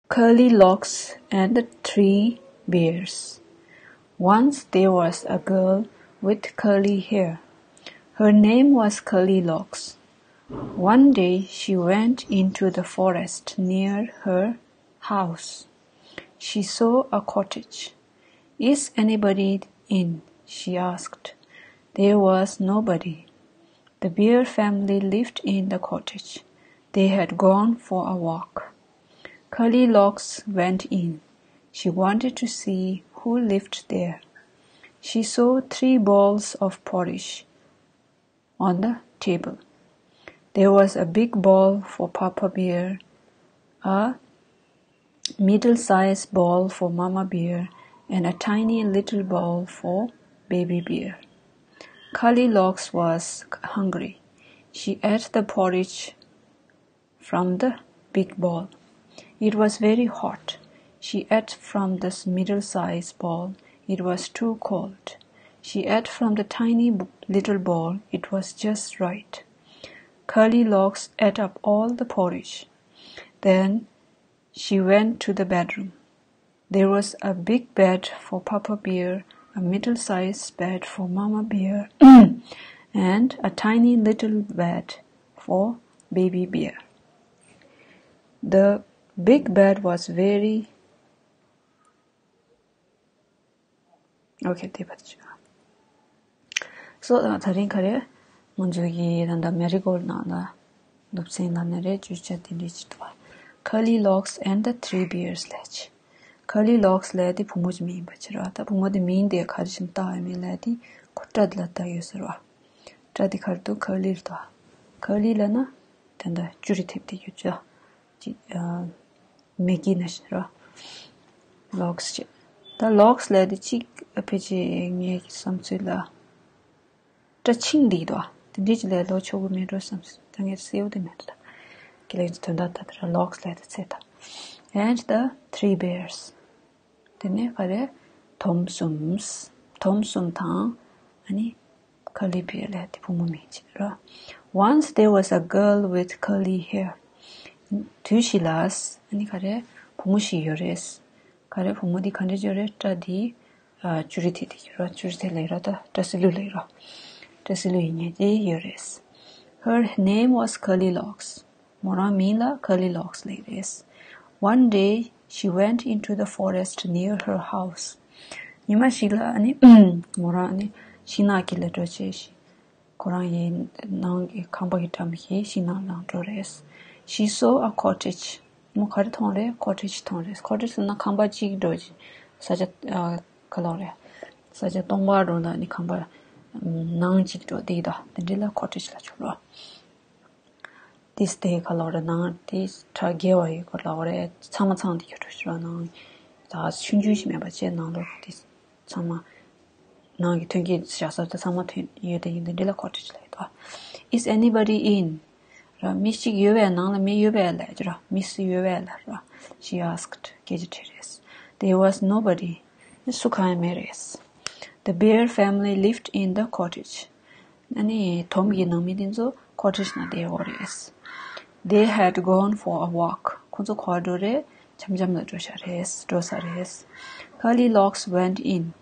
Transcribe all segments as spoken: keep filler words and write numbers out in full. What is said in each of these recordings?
Curly Locks and the Three Bears. Once there was a girl with curly hair. Her name was Curly Locks. One day she went into the forest near her house. She saw a cottage. "Is anybody in?" she asked. There was nobody. The bear family lived in the cottage. They had gone for a walk. Curly Locks went in. She wanted to see who lived there. She saw three bowls of porridge on the table. There was a big bowl for Papa Bear, a middle-sized bowl for Mama Bear, and a tiny little bowl for Baby Bear. Curly Locks was hungry. She ate the porridge from the big bowl. It was very hot. She ate from the middle-sized bowl. It was too cold. She ate from the tiny b- little bowl. It was just right. Curly Locks ate up all the porridge. Then she went to the bedroom. There was a big bed for Papa Bear, a middle-sized bed for Mama Bear, and a tiny little bed for Baby Bear. The big bed was very Okay, དེ་བར་ཆ། སོ་ད་རིང་ག་རེ། ང་ཚོ་གི་ད་ལྟ་མེ་རི་གོལ་ནང་ལ་སློབ་ཚན་ལ་ནི་རེ་བརྗོད་བྱ་དེ་འདྲ་ཅིག་འདུག་བ། Curly Locks and the Three Bears ལས་ཆེ། Curly Locks ལས་དེ་བུ་མོ་ཅིག་མིང་ཡིན་པ་ཕྱིར་བ། ད་བུ་མོ་དེ་མིང་དེ་ག་རེ་བྱས་ནས་བཏགས་ཡོད་མེད་ལས་དེ་ཁོ་སྐྲ་དེ་ལ་བཏགས་ཡོད་ཟེར་བ། སྐྲ་དེ་ག་རེ་འདུག Curly ལ་འདུག Curly ལ་ན་ད་ལྟ་ཅུ་རེ་ཐེབས་དེ་ཡོད་ཅོ། ཅི་ཨ། མེ་གི་ན་ཤི་ར། Locks ཅེ། ད་Locks ལས་དེ་གཅིག་ཕལ་ཆེར་ངའི་བསམ་ཚུལ་ལ། སྐྲ་ཆིང་འདི་དོ། དེ་འདྲའི་ཅི་ལས་ལོ་ཆོག་གི་མེད་འགྲོ་བསམ་སོང་། ད་ངས་གསལ་པོ་དེ་མེད་ད། ཁྱེད་ལས་དོན་དག་ད་ལྟ་ར་Locks ལས་དེ་ཚེ་ད། And the three bears. དེ་ནས་ག་རེ། དོམ་གསུམ། དོམ་གསུམ་དང་། ཨ་ནི། Curly Bear ལས་དེ་བུ་མོ་མིང་ཅིག་ར། Once there was a girl with curly hair. དུས་ཤིག་ལ། ཨ་ནི་ག་རེ། བུ་མོ་ཞིག་ཡོད་རེད། ག་རེ་བུ་མོ་འདི་ག་འདྲ་ཡོད་རེད། སྐྲ་འདི། ཨ་ཅུ་རི་ཐེ་དེ་ཡོད་ར། ཅུ་རི་ཐེ་ལ་ཡོད་ར། ད་སྐྲ་སི་ལུ་ལ་ཡོད་ར། སྐྲ་སི་ལུ་ཡིན་ཉེ་དེ་ཡོད་རེད། Her name was Curly Locks. མོ་རང་མིང་ལ་Curly Locks ལབ་རེད། One day she went into the forest near her house. ཉི་མ་ཞིག་ལ་ཨ་ནི་མོ་རང་ཨ་ནི་ཤིང་ནགས་དཀྱིལ་ལ་འགྲོ་བྱས་ཤིང་། ཁོ་རང་ཡི་ནང་གི་ཁང་པ་གི་འགྲམ་གྱི་ཤིང་ནགས་ནང་འགྲོ་རེད། She saw a cottage. མོ་ག་རེ་མཐོང་རེད། Cottage མཐོང་རེད། Cottage ཟེར་ན་ཁང་པ་གཅིག་འགྲོ་ཅིག་ས་ཆ་ཨ་ག་ལབ་རེད། ས་ཆ་སྟོང་པ་འགྲོ་ན་ནི་ཁང་པ་ནང་གཅིག་འགྲོ་དེ་ད་དེ་འདྲ་ལ་cottage ལབ་ཆོག་རོ། དེ་སྟེ་ག་ལབ་རེད། ནང་དེ་གྲ་རྒྱས་པ་ཡོད་ག་ལབ་རེད། ཚང་མ་ཚང་དེ་ཡོད་འགྲོ་ཤི་རོ། ནང་ད་ཆུང་ཆུང་ཞིག་མེད་པ་བྱས་ནང་ལོགས་དེ། ཚང་མ། ནང་གི་ཐོན་སྐྱེད་བཞག་ས་དེ་ཚང་མ་ཐོན་ཡོད་དེ་ཡིན་དེ་འདྲ་ལ་cottage ལབ་ཡོད་དོ། Is anybody in? ར་མི་ཞིག་ཡོད་པས། ནང་ལ་མི་ཡོད་པས་ལབ་ཀྱི་ར། མི་སུ་ཡོད་པས་ལབ་ར། She asked. སྐད་ཆ་དྲིས་རེད། There was nobody. སུ་གང་ཡང་མེད་རེད། The bear family lived in the cottage. ཨ་ནི་དོམ་གྱི་ནང་མི་དེ་ཚོ་cottage ནང་བསྡད་ཡོད་རེད། They had gone for a walk. ཁོ་ཚོ་ག་པར་འགྲོ་རེད། འཆམ་འཆམ་ལ་འགྲོ་ཤག་རེད། འགྲོ་ས་རེད། Curly Locks went in.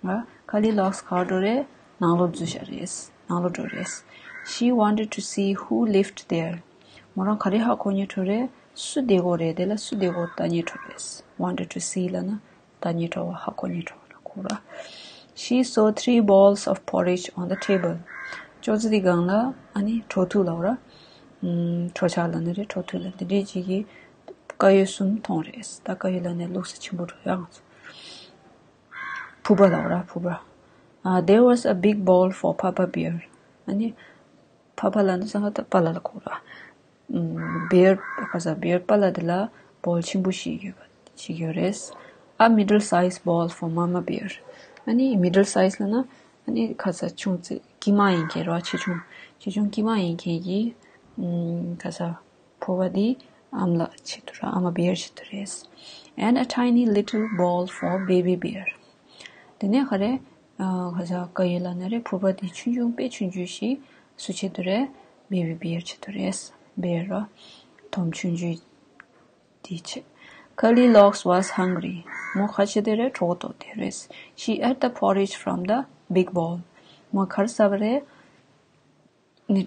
ཨ། Curly Locks ག་པར་འགྲོ་རེད། ནང་ལོགས་འཛུལ་ཤག་རེད། ནང་ལོགས་འགྲོ་རེད། She wanted to see who lived there. མོ་རང་ག་རེ་ཧ་གོ་སྙིང་བྲོ་རེད། སུ་བསྡད་ཀྱི་ཡོད་རེད། དེ་ལ་སུ་བསྡད་ཀྱི་ཡོད་ལྟ་སྙིང་བྲོ་རེད། Wanted to see ལབ་ན་ལྟ་སྙིང་བྲོ་བ། ཧ་གོ་སྙིང་བྲོ་བ་ལ་གོ་ར། She saw three bowls of porridge on the table. ཅོག་ཙེ་དེ་སྒང་ལ་ཨ་ནི་གྲོ་ཐུག་ལབ་ར། ཨམ། གྲོ་ཆག་ལབ་ན་རེད། གྲོ་ཐུག་ལབ་འདི་འདྲའི་ཅིག་གི་དཀར་ཡོལ་གསུམ་མཐོང་རེད། ད་དཀར་ཡོལ་ལབ་ནས་བླུགས་ས་ཆེན་པོ་འགྲོ་ཡ་ང་ཚོ། ཕུར་པ་ལབ་ར། ཕུར་པ། ཨ། There was a big bowl for Papa Bear. ཨ་ནི། ཕ་ཕ་ལབ་ན་ས་ཧ་ད་པ་ལ་ལ་གོ་ར། ཨམ། Bear ཁ་ས་bear པ་ལ་དེ་ལ་bowl ཆེན་པོ་ཞིག་ཡོད་པ་ཞིག་ཡོད་རེད། A middle-sized bowl for Mama Bear. ཨ་ནི་middle size ལབ་ན་ཨ་ནི་ཁ་ས་ཆུང་ཙེ་དཀྱིལ་མ་ཡིན་མཁན་ར། ཆེ་ཆུང་ཆེ་ཆུང་དཀྱིལ་མ་ཡིན་མཁན་གྱི། ཨམ། ཁ་ས་ཕོར་པ་འདི་ཨམ་ལགས་ཆེད་དུ་ར། Mama Bear ཆེད་དུ་རེད། And a tiny little bowl for Baby Bear. དེ་ནས་ག་རེ། ཨ། ཁ་ས་དཀར་ཡོལ་ལབ་ན་རེད། ཕུར་པ་འདི་ཆུང་ཆུང་དཔེ་ཆུང་ཆུང་ཞིག་སུ་ཆེད་དུ་རེད། Baby Bear ཆེད་དུ་རེད། Bear ར། དོམ་ཆུང་ཆུང་འདི་ཆེད། Goldilocks was hungry. མོ་ཁ་ཆེ་དེ་རེད། གྲོད་ཁོག་ལྟོགས་དེ་རེད། She ate the porridge from the big bowl. མོ་ག་རེ་ཟ་བ་རེད། ནི་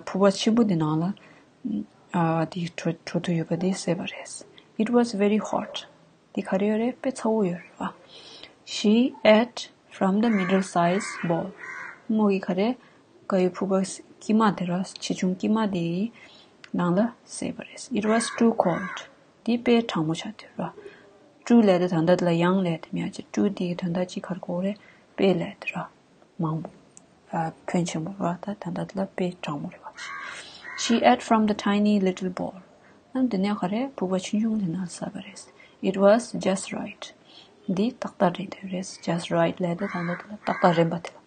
ཕུར་པ་ཆེན་པོ་དེ་ནང་ལ་ཨ་དེ་གྲོ་གྲོ་ཐུག་ཡོད་པ་དེ་ཟས་པ་རེད། It was very hot. དེ་ག་རེ་ཡོད་རེད། དཔེ་ཚ་བོ་ཡོད་རེད་པ། She ate from the middle-sized bowl. མོ་གིས་ག་རེ། དཀར་ཡོལ་ཕུར་པ་དཀྱིལ་མ་དེ་ར། ཆེ་ཆུང་དཀྱིལ་མ་དེའི་ནང་ལ་ཟས་པ་རེད། It was too cold. དེ་དཔེ་གྲང་མོ་ཆགས་དེ་ར། Too ལབ་དེ་ད་ལྟ་དེ་ལ་ཡང་ལབ་དེ་མེད་ཀྱི། Too དེ་གི་དོན་དག་ཅིག་ག་རེ་གོ་རེད། དཔེ་ལབ་དེ་ར། མང་པོ། ཨ་ཕོན་ཆེན་པོ་ར། ད་ད་ལྟ་དེ་ལ་དཔེ་གྲང་མོ་རེད་པ། She ate from the tiny little bowl. ཨ་དེ་ནས་ག་རེ། ཕུར་པ་ཆུང་ཆུང་དེ་ནང་ཟས་པ་རེད། It was just right. འདི་ཏག་ཏག་རེད་དེ་རེད། Just right ལབ་དེ་ད་ལྟ་དེ་ལ་ཏག་ཏག་རན་པ་དེ་ལ།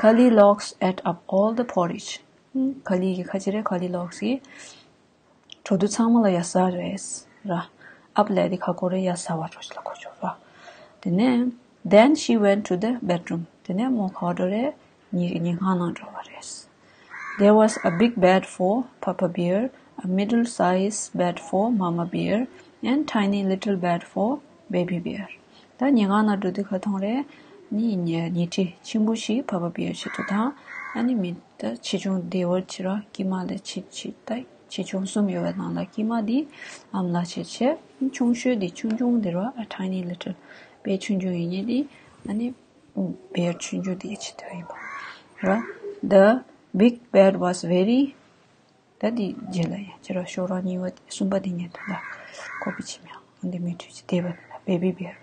Goldilocks ate up all the porridge. ཨ་ག་ལི་གི་ཁ་ཆེ་རེད། Goldilocks གི་གྲོ་ཐུག་ཚང་མ་ལ་ཡ་ཟ་རེད་ར། Up ལབ་དེ་ག་གོ་རེད། ཡ་ཟ་བ་འགྲོ་ཞིག་ལ་གོ་ཆོག་ར། དེ་ནས་then she went to the bedroom. དེ་ནས་མོ་ག་པར་འགྲོ་རེད། ཉི་ཉི་ཁང་ནང་འགྲོ་བ་རེད། There was a big bed for Papa Bear, a middle-sized bed for Mama Bear, and tiny little bed for Baby Bear. ད་ཉི་ཁང་ནང་འགྲོ་དུས་ག་མཐོང་རེད། ཉི་ཉི་ཉལ་ཁྲི་ཆེན་པོ་ཞིག་Papa Bear ཆེད་དུ་དང་། ཨ་ནི་མི་ད་ཆེ་ཆུང་དེ་བར་ཆེ་ར། དཀྱིལ་མ་ལ་ཆེ་ཆེ་ད་ཆེ་ཆུང་གསུམ་ཡོད་པའི་ནང་ལ་དཀྱིལ་མ་དེ་ཨ་མ་ལགས་ཆེ་ཆེ། ཆུང་ཤོས་དེ་ཆུང་ཆུང་དེ་ར། A tiny little དཔེ་ཆུང་ཆུང་ཡིན་ངེས་དེ། ཨ་ནི་བེར་ཆུང་ཆུང་དེ་ཆེད་དུ་ཡིན་པ་ར། The big bed was very ད་དེ་རྗེས་ལ་ཡ་ཅི་ར། ཤོག་རང་གཉིས་པ་གསུམ་པ་དེ་ཉན་དུ་ལ་ཀོ་པི་ཆི་མེ་ཨང་དེ་མི་འཁྲུལ་གྱི་དེ་བ་ལ་baby bear